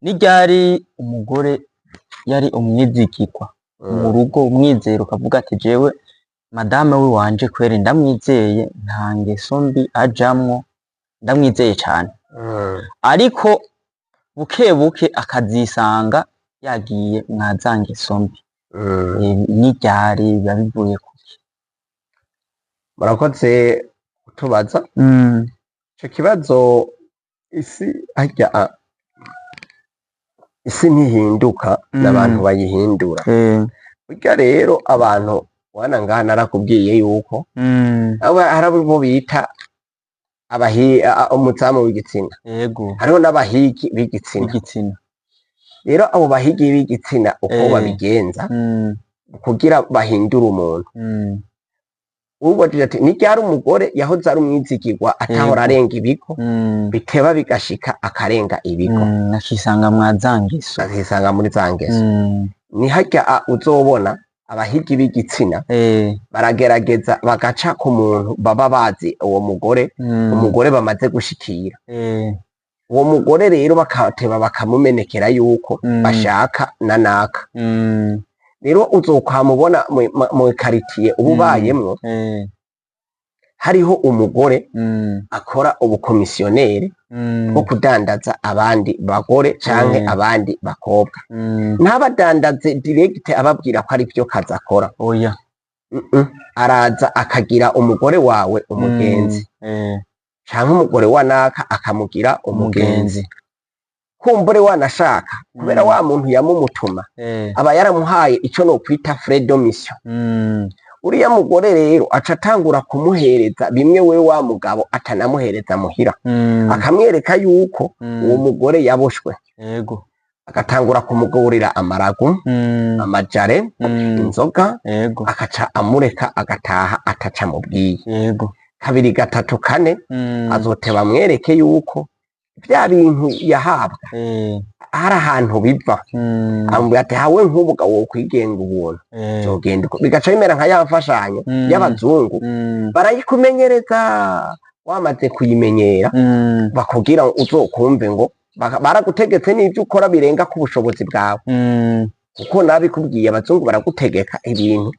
Ni ryari umugore yari umwizigirwa mu rugo, umwizero ukavuga ati jewe madame we wanje kweri ndamwizeye, nta ngeso mbi ajamwo, ndamwizeye cane, ariko buke buke akazisanga yagiye mwa za ngeso mbi? Ni ryari biba bivuye kuki? Murakoze kutubaza ico kibazo. Isi harya isi ntihinduka, n'abantu bayihindura. Burya rero abantu wana ngaha narakubwiye yuko hari abo bita umuzamu w'igitsina, hariho n'abahigi b'igitsina. Igitsina. Rero abo bahigi b'igitsina uko babigenza kugira bahindure umuntu, ubajije ati ni ryari umugore yahoze ari umwizigirwa atahora arenga ibigo, biteba bigashika akarenga ibigo, akisanga mwa za ngeso. Akisanga muri za ngeso, ni harya uzobona abahigi b'igitsina baragerageza bagaca ku muntu baba bazi, uwo mugore, umugore bamaze gushikira. Uwo mugore rero bakateba bakamumenekera yuko bashaka na naka. Rero uzokwamubona mu karitiye uba ubayemwo, hariho umugore akora ubukomisiyoneri bwo kudandaza abandi bagore canke abandi bakobwa. Ntabadandaze direct ababwira ko ari byo kazi akora. Oya. Araza akagira umugore wawe umugenzi, canke umugore wa naka akamugira umugenzi. Kumbure wanashaka kubera wa muntu yamumutuma aba yaramuhaye ico nokwita frais de mission. Uriya mugore rero aca atangura kumuhereza bimwe we wa mugabo atanamuhereza muhira, akamwereka yuko uwo mugore yaboshwe, agatangura kumugurira amaragu, amajare, inzoga, akaca amureka agataha ataca amubwiye. Kabiri, gatatu, kane, azoteba amwereke yuko vya bintu yahabwa hari ahantu biva. Amubwira ati hawe nk'ubu wokwigenga ubuntu, vyogenda uko, bigaca bimera nka ya mfashanyo y'abazungu. Barayikumenyereza, wamaze kuyimenyera, bakubwira ngo uzokumve ngo baragutegetse n'ivyo ukora birenga ku bushobozi bwawe, kuko nabikubwiye, abazungu baragutegeka ibintu.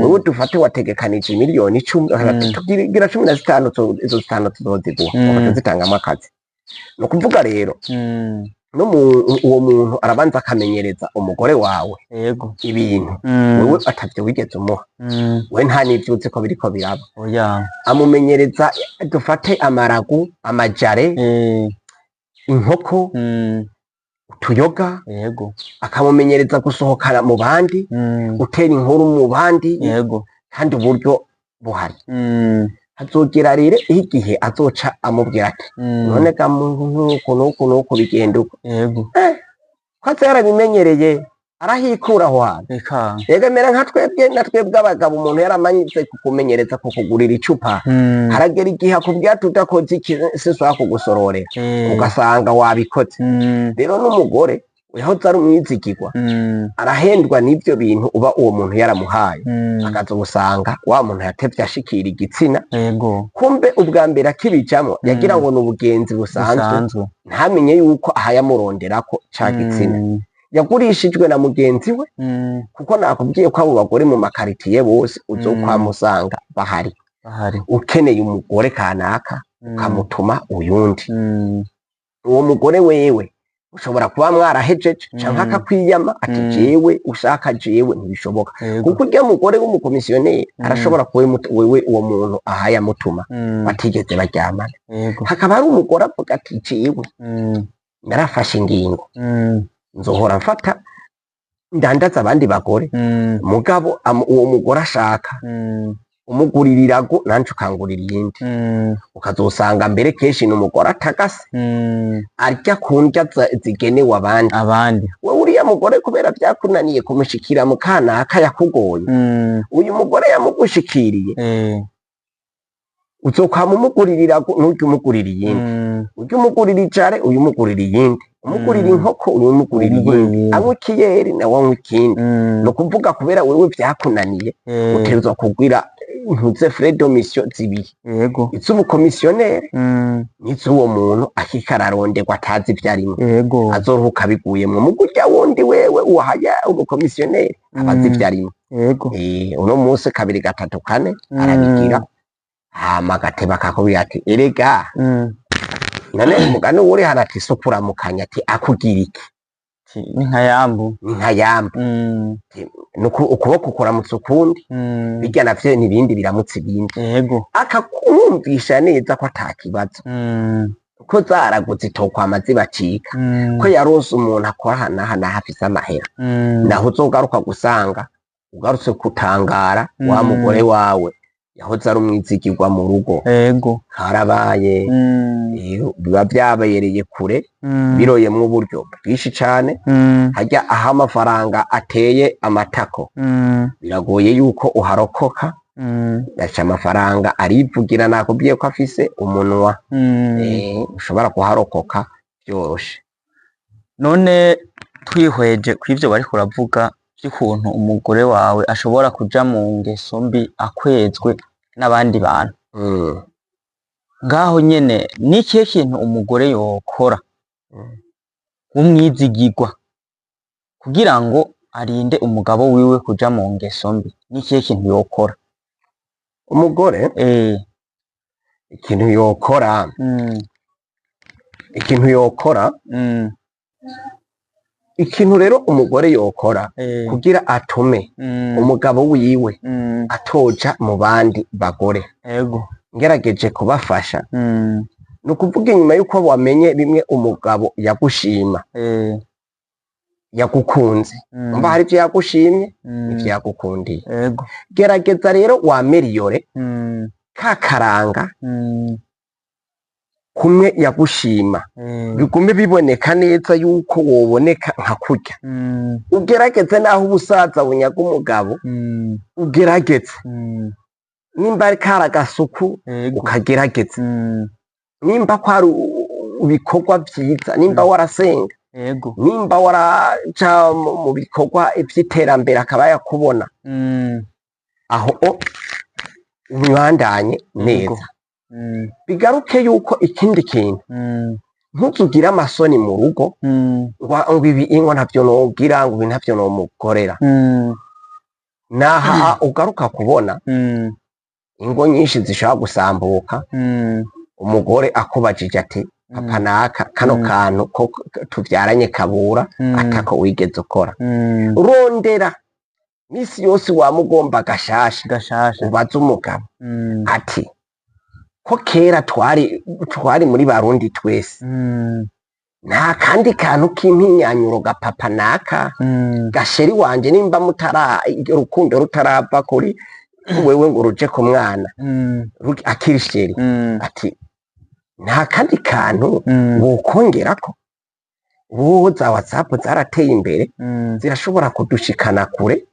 Wewe dufate wategekanije miliyoni 10, tugira 15, izo zitanu tuzoziguha, ugaca zitangamo akazi. Ni ukuvuga rero no uwo muntu arabanza akamenyereza umugore wawe ibintu wewe atavyo wigeze umuha, we nta n'ivyo uzi ko biriko biraba. Oya. Amumenyereza dufate amaragu, amajare, inkoko, utuyoga, akamumenyereza gusohokana mu bandi, gutera inkuru mu bandi, kandi uburyo buhari. Hazogera rero igihe azoca amubwira ati none ga muntu, nuku nuku nuku bigenda uko. Ko aza yarabimenyereye, arahikura aho hantu. Eka. Rega mera nka twebwe, na twebwe abagabo, umuntu yaramaze kukumenyereza kukugurira icupa, haragera igihe akubwira ati udakoze iki sinshobora kugusororera, ugasanga wabikoze. Rero n'umugore yahoze ari umwizigirwa arahendwa n'ivyo bintu uba uwo muntu yaramuhaye, akaza gusanga wa muntu yatevye ashikira igitsina. Kumbe ubwa mbere akibijamwo yagira ngo ni ubugenzi busanzwe, busanzwe, ntamenye yuko ahayamuronderako ca gitsina yagurishijwe na mugenzi we, kuko nakubwiye ko abo bagore mu makaritiye bose uzokwamusanga bahari. Bahari. Ukeneye umugore kanaka, ukamutuma uyundi. Uwo mugore wewe ushobora kuba mwarahejeje canke akakwiyama ati jewe ushaka jewe ntibishoboka, kuko urya mugore w'umukomisiyoneri arashobora kuba wewe uwo muntu ahayamutuma batigeze baryamana. Hakaba hari umugore avuga ati jewe narafashe ingingo, nzohora mfata ndandaza abandi bagore, mugabo uwo mugore ashaka umugurira irago, nanje ukangurira iyindi. Ukazosanga mbere kenshi ni umugore atagase, arya ku ndya zigenewe abandi. Abandi. Wewe uriya mugore kubera vyakunaniye kumushikira mu kanaka yakugoye, uyu mugore yamugushikiriye, uzokwama umugurira irago, nturya umugurira iyindi, urya umugurira ijare, uyu umugurira iyindi, umugurira inkoko, uyu umugurira umugurira iyindi, iyindi. Anywa ikiyeri, nawe anywa ikindi. Ni ukuvuga kubera wewe vyakunaniye, utegerezwa kugwira. ntuze frais de mission zibiri, iz'ubukomisiyoneri n'iz'uwo muntu akiko araronderwa atazi ivyo arimwo, azoruhuka biguyemwo. Muga urya wundi wewe uhaya umukomisiyoneri aba azi ivyo arimwo. Uno munsi kabiri gatatu kane arabigira, hama agateba akakubwira ati erega none umugani wuri hano ati so kuramukanya ati akugira iki? Ni nka yambu. Ni nka yambu. Nuko ukuboko kuramutsa ukundi, birya navyo n'ibindi biramutsa ibindi. Akakumvisha neza ko ata kibazo, ko zaraguze itokwama zibacika, ko yaronse umuntu akora aha n'aha n'aha afise amahera. Naho uzogaruka gusanga ugarutse kutangara wa mugore wawe yahoze ari umwizigirwa mu rugo, karabaye. Biba vyabereye kure, biroyemwo uburyo bwinshi cane. Harya aho amafaranga ateye amatako, biragoye yuko uharokoka. Gaca amafaranga arivugira, nakubwiye ko afise umunwa. Ushobora kuharokoka vyoroshe. None twihweje kw'ivyo bariko uravuga vy'ukuntu umugore wawe ashobora kuja mu ngeso mbi akwezwe n'abandi bantu, ngaho nyene ni ikihe kintu umugore yokora w'umwizigirwa kugira ngo arinde umugabo wiwe kuja mu ngeso mbi? Ni ikihe kintu yokora? Umugore, ikintu yokora, ikintu yokora, ikintu rero umugore yokora kugira atume umugabo wiwe atoja mu bandi bagore, ngerageje kubafasha, ni ukuvuga inyuma yuko wamenye bimwe umugabo yagushima, yagukunze, umva hari ivyo yagushimye, ivyo yagukundiye, gerageza rero waméliore ka karanga kumwe yagushima, bigume biboneka neza yuko woboneka nka kurya. Ugerageze naho ubusaza bunyaga umugabo, ugerageze nimba ari kari agasuku, ukagerageza nimba kwari ibikorwa vyiza, nimba warasenga, nimba waraja mu bikorwa vy'iterambere akaba yakubona, aho o ubibandanye neza. Bigaruke yuko ikindi kintu, ntuzugire amasoni mu rugo ngo ibi ingo ntavyo nogira, ngo ibi ntavyo nomukorera. Naha ugaruka kubona ingo nyinshi zishobora gusambuka, umugore akubajije ati papa naka kano kantu ko tuvyaranye kabura, atako wigeze ukora. Rondera misi yose wamugomba gashasha, gashasha, ubaze umugabo ati ko kera twari muri Barundi twese, nta kandi kantu k'impinyanyuro gapapa naka, gasheri wanje, nimba mutara urukundo rutarava kuri wewe ngo ruje ku mwana, akiri chéri, ati nta kandi kantu wokongerako? Ubu za WhatsApp zarateye imbere, zirashobora kudushikana kure,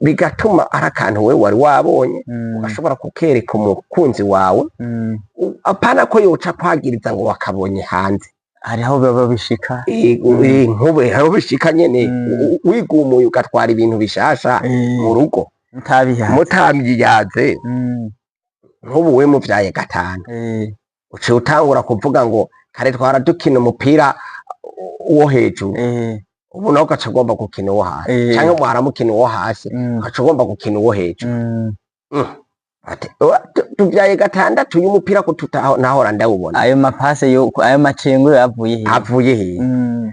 bigatuma ari akantu we wari wabonye, ugashobora kukereka umukunzi wawe. Apana ko yoca kwagiriza ngo wakabonye hanze. Hariho baba bishika. Nk'ubu hariho bishika nyene, wigumuye ugatwara ibintu bishasha mu rugo mutabihaze, mutabyiyaze. Nk'ubu we muvyaye gatanu, uciye utangura kuvuga ngo kare twara dukina umupira wo hejuru, ubu nawe ugaca ugomba gukina uwo hasi, canke mwaramukina uwo hasi, ugaca ugomba gukina uwo hejuru. Ati, tuvyaye gatandatu, uyu mupira ko nahora ndawubona. Ayo mapase yo, ayo macengo yavuye he? Avuye hehe?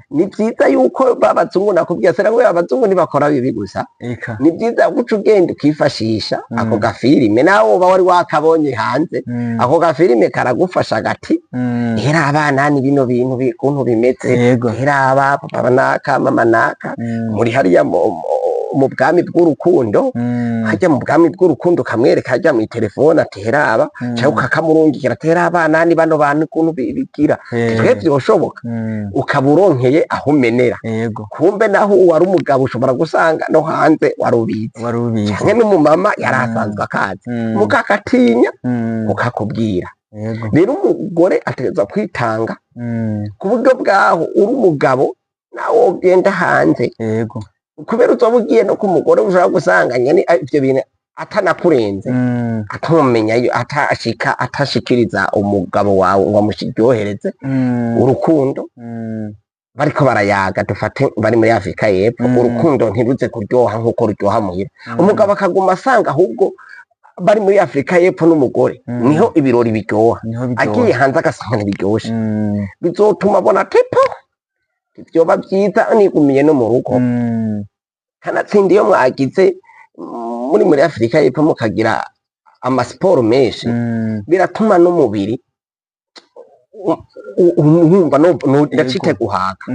Ni vyiza yuko babazungu, nakubwiye sera ngo abazungu ntibakora bibi gusa. Eka. Ni vyiza guca ugenda ukifashisha ako gafilime, nawe uba wari wakabonye hanze. Ako gafilime karagufasha gati hera abana ni bino bintu ukuntu bimeze, hera aba papa naka, mama naka, muri hariya mu bwami bw'urukundo. Hajya mu bwami bw'urukundo kamwereka hajya mu telefone ati heraba, cyangwa ukakamurungikira ati hera abana ni bano bantu ukuntu bigira, twe vyoshoboka, ukaba uronkeye aho umenera. Kumbe naho uwari umugabo ushobora gusanga no hanze wari ubizi, wari ubizi, canke n'umumama yari asanzwe akazi, mukakatinya ukakubwira. Rero umugore ategerezwa kwitanga ku buryo bwaho uri umugabo nawe wogenda hanze, kubera uzoba ugiye no ku mugore ushobora gusanga nyene ivyo bintu Atanakurenze, atumenya atashika atashikiriza umugabo wawe ngo amushyiryohereze urukundo. Bariko barayaga, dufate bari muri Afrika y'Epfo, urukundo ntiruze kuryoha nk'uko ruryoha muhira. Umugabo akaguma asanga ahubwo bari muri Afrika y'Epfo n'umugore niho ibirori biryoha. Niho biryoha. Agiye hanze agasanga ntibiryoshe, bizotuma abona tepo vyoba vyiza nigumiye no mu rugo. Kanatsinda iyo mwagize muri Afrika y'Epfo mukagira amasiporo menshi, biratuma n'umubiri wumva ndacite guhaga,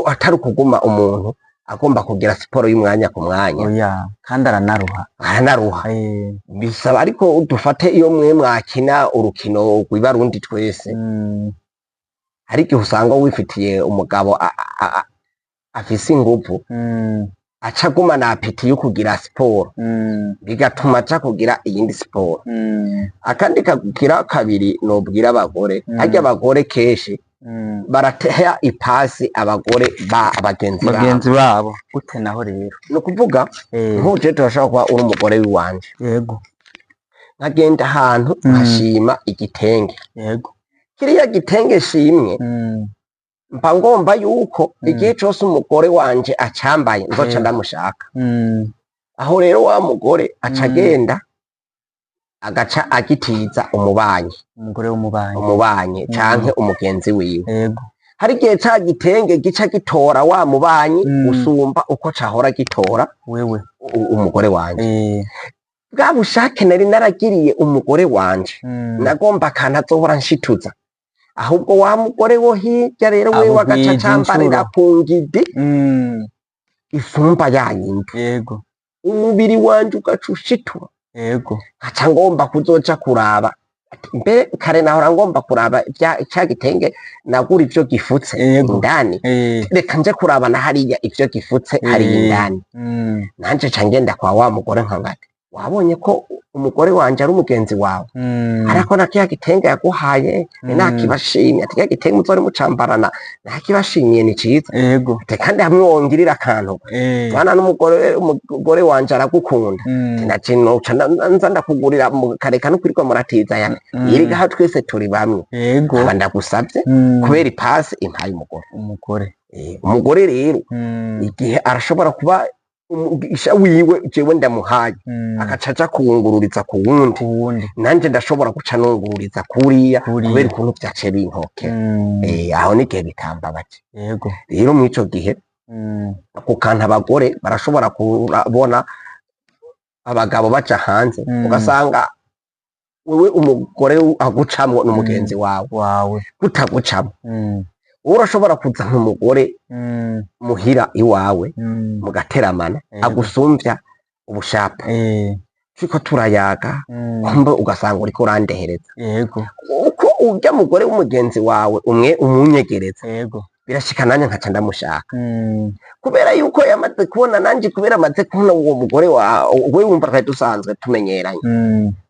atari ukuguma umuntu agomba kugira siporo y'umwanya ku mwanya. Oya, kandi aranaruha. Aranaruha. Bisaba ariko dufate iyo mwe mwakina urukino rw'ibarundi twese, hari igihe usanga wifitiye umugabo afise inguvu, aca agumana appétit yo kugira siporo, bigatuma aca kugira iyindi siporo. Akandi kagira kabiri nobwira abagore, harya abagore kenshi barateha ipasi abagore ba bagenzi babo. Bagenzi babo gute naho rero? Ni ukuvuga, nk'uje turashobora kuba uri umugore w'iwanje, nkagenda ahantu nkashima igitenge. Kiriya gitenge shimwe, mba ngomba yuko igihe cose umugore wanje acambaye nzoca ndamushaka. Aho rero wa mugore aca agenda agaca agitiza umubanyi. Umugore w'umubanyi. Umubanyi canke umugenzi wiwe. Hari igihe ca gitenge gica gitora wa mubanyi gusumba uko cahora gitora wewe umugore wanje. Bwa bushake nari naragiriye umugore wanje, nagomba akantu azohora nshituza, ahubwo wa mugore wo hirya rero wewe agaca Amugwije acambarira incuro. ku ngidi isumba yayindi, umubiri wanje ugaca ushitura, nkaca ngomba kuzoja kuraba. Ati, mbere kare nahora ngomba kuraba ca gitenge nagura ivyo gifutse indani, reka nje kuraba na hariya ivyo gifutse hariya indani. Nanje ca ngenda kwa wa mugore nkangati, wabonye ko umugore wanje ari umugenzi wawe, ariko na kiya gitenge yaguhaye nakibashimye. Ati kiya gitenge muzore mucambarana nakibashimiye, ni ciza. Ati kandi hamwe wongirira akantu bana n'umugore, umugore wanje aragukunda. Ati naje noca nza ndakugurira mukareka no kwirirwa muratizanya, yiriga twese turi bamwe. Aba ndagusavye kubera ipasi impaye umugore. Umugore. Umugore rero igihe arashobora kuba umugisha wiwe jewe ndamuhaye, agaca aja kuwungururiza ku wundi. Ku wundi. Nanje ndashobora guca nungururiza kuriya Kuriya. kubera ukuntu vyaciye binkokera. Aho n'igihe bitambabaje. Rero mw'ico gihe, ako kantu abagore barashobora kubona abagabo baja hanze, ugasanga wewe umugore agucamwo n'umugenzi wawe, wawe kutagucamwo, wowe urashobora kuzana umugore muhira iwawe, mugateramana, agusumvya ubushapa, turiko turayaga, kumbe ugasanga uriko urandehereza, uko urya mugore w'umugenzi wawe umwe umunyegereza, birashika nanje nkaca ndamushaka, kubera yuko yamaze kubona nanje, kubera amaze kubona uwo mugore wawe we, wumva twari dusanzwe tumenyeranye,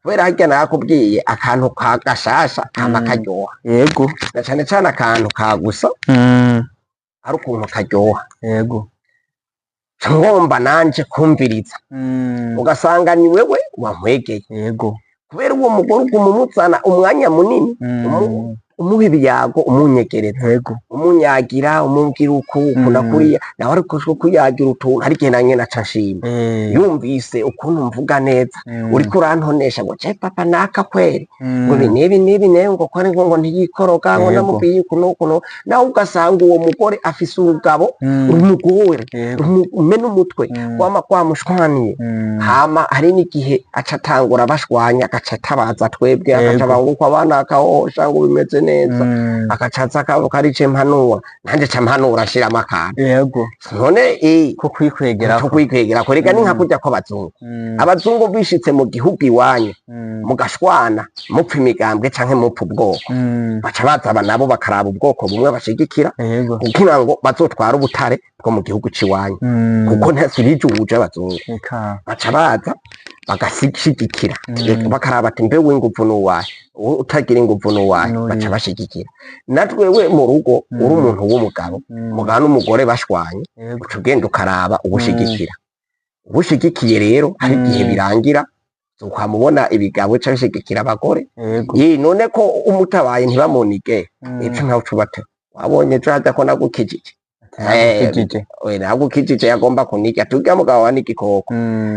kubera harya nakubwiye akantu ka gashasha kama karyoha, na cane cane akantu ka gusa ari ukuntu karyoha. Nca ngomba nanje kumviriza, ugasanga ni wewe wankwegeye, kubera uwo mugore uguma umuzana umwanya munini, umuha ibiyago, umunyegereza, umunyagira, umubwira uku uku na kuriya, nawe ariko kuyagira utuntu, hari igihe nanye naca nshima yumvise ukuntu mvuga neza, uriko urantonesha ngo je papa naka kweri, ngo ibi n'ibi n'ibi nawe, ngo ko ngo ntiyikoroga, ngo namubwiye uku n'uku nawe ugasanga uwo mugore afise urugabo rumugore, rumena umutwe, kwama kwamushwaniye. Hama hari n'igihe aca atangura bashwanya, agaca atabaza twebwe, agaca banga uko abana akahosha ngo bimeze neza, agaca aza akavuga ari je mpanura, nanje ca mpanura nshiramo akantu. None ko kwikwegerako. Ko kwikwegera rega ni nka kurya kw'abazungu. Abazungu bishitse mu gihugu iwanyu, mugashwana mupfa imigambwe canke mupfa ubwoko, baca baza aba nabo bakaraba ubwoko bumwe bashigikira, kugira ngo bazotware ubutare bwo mu gihugu c'iwanyu, kuko ntasibijuje abazungu. Eka. Baca baza bagashigikira, bakaraba ati mbe w'inguvu n'uwahe, utagira inguvu n'uwahe? N'uriya. Baca bashigikira. Natwewe mu rugo, uri umuntu w'umugabo, umugabo n'umugore bashwanye, uca ugenda ukaraba uwushigikira. Ubushigikiye rero hari igihe Mm. birangira ukamubona ibigabo ca bishigikira abagore. Yego. Ye, none ko umutabaye ntibamunige, Mm. ejo nkawe ucubate wabonye ejo haja ko nagukijije. Nagukijije. We nagukijije, yagomba kuniga turya mugabo wa n'igikoko.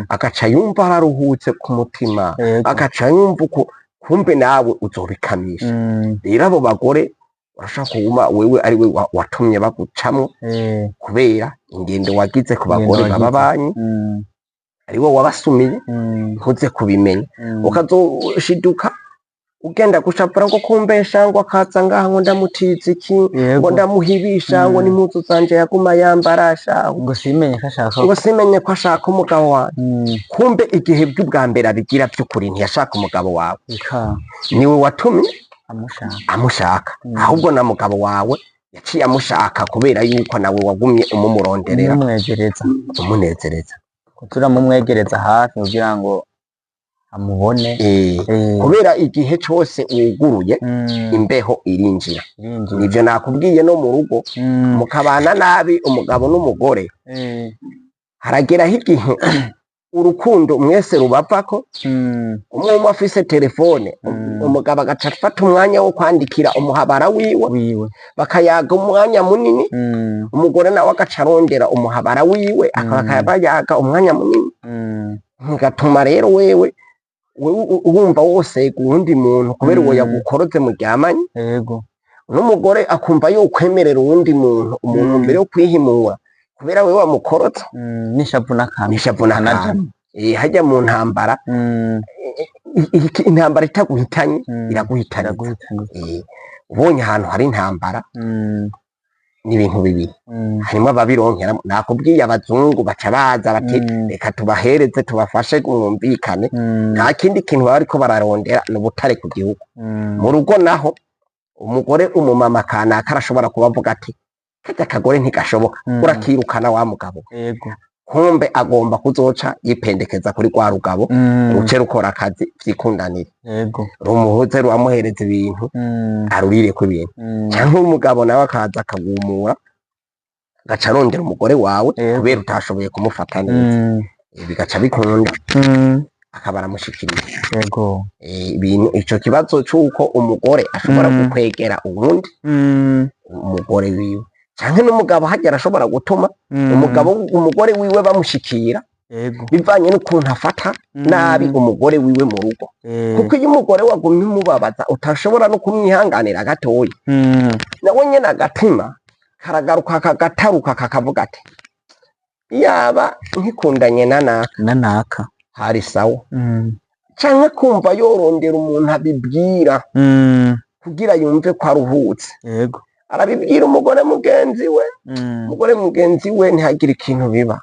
Agaca yumva araruhutse ku mutima. Agaca yumva uko kumbe nawe uzobikamisha. Rero abo bagore urashobora kuguma wewe ari we watumye bagucamwo kubera ingendo wagize ku bagore Ingendo baba wagize. banyi, ari wowe wabasumiye, ntuze kubimenya, ukazoshiduka ugenda gushapura ngo kumbesha, ngo akaza ngaha ngo ndamutiza iki, ngo ndamuhibisha, ngo n'impuzu zanje yaguma yambara sha, ngo simenye ko ashaka ngo simenye ko ashaka umugabo wawe. Kumbe igihe by'ubwa mbere abigira by'ukuri ntiyashaka umugabo wawe. Eka. Niwe watumye amushaka. Amushaka. Ahubwo na mugabo wawe yaciye amushaka kubera yuko nawe wagumye umumuronderera, umumwegereza, umunezereza. Turamumwegereza hafi kugira ngo amubone. Kubera igihe cose wuguruye, imbeho irinjira. Irinjira. Nivyo nakubwiye, no mu rugo mukabana nabi umugabo n'umugore, harageraho igihe urukundo mwese rubavako. Umwe umwe afise telefone, umugabo agaca afata umwanya wo kwandikira umuhabara wiwe, wiwe, bakayaga umwanya munini. Umugore nawe agaca arondera umuhabara wiwe, akaba bayaga umwanya munini. Bigatuma rero wewe wumva wosega uwundi muntu kubera uwo yagukoroze muryamanye. N'umugore akumva yokwemerera uwundi muntu, umuntu mbere yo kwihimura kubera wewe wamukorotse. N'ishavu n'akantu. N'ishavu n'akantu. Kanajamwo. Hajya mu ntambara, intambara itaguhitanye iraguhitanitsa. Iraguhitanitsa. Ubonye ahantu hari intambara n'ibintu bibiri, harimo ababironkera. Nakubwiye abazungu baca baza bati reka tubahereze, tubafashe mwumvikane. Nta kindi kintu baba bariko bararondera, ni ubutare ku gihugu. Mu rugo naho umugore, umumama kanaka arashobora kuba avuga ati karya kagore ntigashoboka, urakirukana wa mugabo. Kumbe agomba kuzoca yipendekeza kuri rwa rugabo, ruce rukora akazi vyikundanire, rumuhuze, ruramuhereza ibintu, arurireko ibintu. Canke umugabo nawe akaza akagumura, agaca arondera umugore wawe kubera utashoboye kumufata neza. Bigaca bikunda, akaba aramushikiriye. Ibintu ico kibazo c'uko umugore ashobora gukwegera uwundi umugore wiwe, canke n'umugabo harya arashobora gutuma umugabo, umugore wiwe bamushikira, bivanye n'ukuntu afata nabi umugore wiwe mu rugo. Kuko iyo umugore wagumye umubabaza, utashobora no kumwihanganira gatoya, nawe nyene agatima karagaruka kagataruka kakavuga ati yaba nkikundanye na naka, Na naka, hari sawa. Canke kumva yorondera umuntu abibwira kugira yumve ko aruhutse. Arabibwira umugore mugenzi we, umugore mugenzi we ntihagire ikintu biba.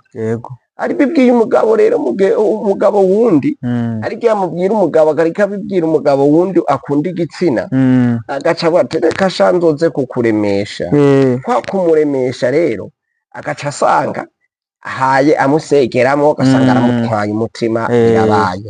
Arabibwiye umugabo rero, umugabo wundi, ariko iyo amubwira umugabo, akareka abibwira umugabo wundi akunda igitsina, agaca avuga ati reka sha nzoze kukuremesha. Kwa kumuremesha rero agaca asanga ahaye amusegeramo, ugasanga aramutwaye umutima. Birabaye.